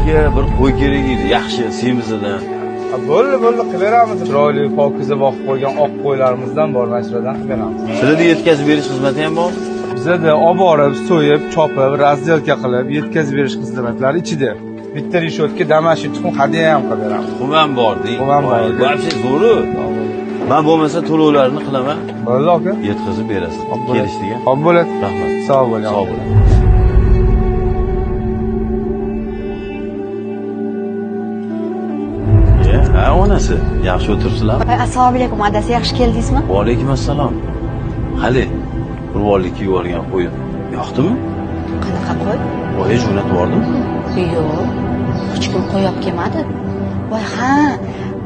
Qurbonlikka bir qo'y kerak edi, yaxshi semizidan. Bo'ldi, bo'ldi, qilib beramiz. Chiroyli, pokiza boqib qo'ygan oq qo'ylarimizdan bor, mana shulardan qilib beramiz. Sizlarda yetkazib berish xizmati ham bor? Bizada olib borib, so'yib, chopib, razdelka qilib, yetkazib berish xizmatlari ichida. Bitta rishotka damashi tuxum hadya ham qilib beramiz. Tuxum ham bor, deng. Tuxum ham bor. Вообще zo'ru. Men bo'lmasa to'lovlarni qilaman. Bo'ldi aka. Yetkazib berasiz. Kelishdik. Xo'p bo'ladi. Rahmat. Sog' bo'ling. Sog' bo'ling. Ha, onasi, yaxshi o'tiribsizlarmi? Assalomu alaykum, adasi, yaxshi keldingizmi? Va alaykum assalom. Hali qurbonlikka yuborgan qo'yim yoqdimi? Qanaqa qo'y? Voy, jo'natib yubordimmi? Yo'q, hech kim qo'y olib kelmadi. Voy, ha,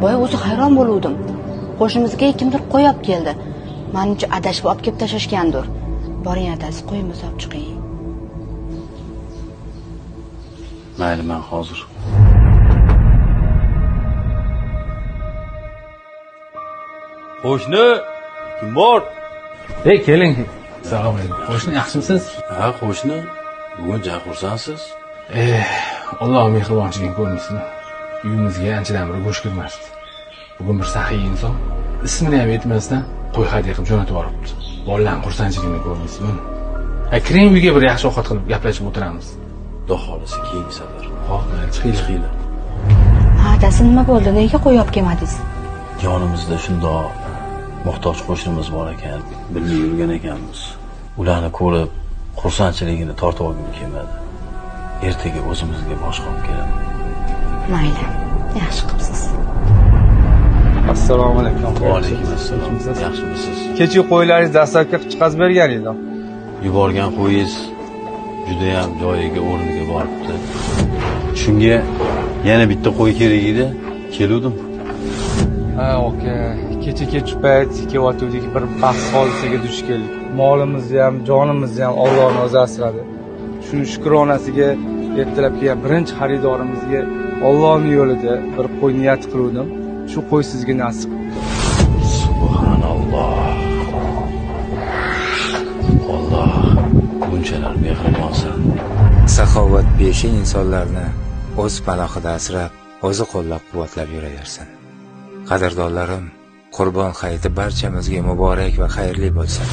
boya o'zi hayron bo'luvdim. Qo'shnimizga kimdir qo'y olib keldi. Menimcha adashib olib kelib tashlashgandir. Boring adasi, qo'yimizni olib chiqing. Mayli, men hozir. Qo'shni, kim bor? Ey, keling. Assalomu alaykum. Qo'shni, yaxshimisiz? Ha, qo'shni, bugun ja xursandsiz. Alloh mehribonchiligini ko'rmaysizmi? Uyimizga anchadan beri go'sht kirmasdi. Bugun bir saxiy inson ismini ham aytmasdan qo'y hadya qilib jo'natib yuboribdi. Bolalarning xursandchiligini ko'rmaysizmi? Ha, kiring uyga, bir yaxshi ovqat qilib gaplashib o'tiramiz. Xudo xolisi keyingi safar. Xo'p, mayli, chiqinglar. Ha, adasi, nima bo'ldi? Nega qo'y olib kelmadingiz? Yonimizda shundoq muhtoj qo'shnimiz bor ekan, bilmay yurgan ekanmiz. Ularni ko'rib xursandchiligini tortib olgim kelmadi. Ertaga o'zimizga boshqa olib kelaman. Mayli, yaxshi qilibsiz. Assalomu alaykum. Va alaykum assalom. Yaxshimisiz? Kecha qo'ylaringiz dastlabki chiqazib bergan edi. Yuborgan qo'yingiz juda ham joyiga, o'rniga boribdi. Shunga yana bitta qo'y kerak edi, keluvdim. Ha, aka, kecha kech payt kelyotgandik, bir bahs hodisaga duch keldik. Molimizni ham, jonimizni ham Allohning o'zi asradi. Shuni shukronasiga ertalab kelgan birinchi xaridorimizga Allohning yo'lida bir qo'y niyat qiluvdim. Shu qo'y sizga nasib qildi. Subhanalloh. Alloh bunchalar mehribonsan. Saxovat peshin insonlarni o'z panohida asrab, o'zi qo'llab-quvvatlab yuraversin. Qadrdonlarim, Qurbon hayiti barchamizga muborak va xayrli bo'lsin.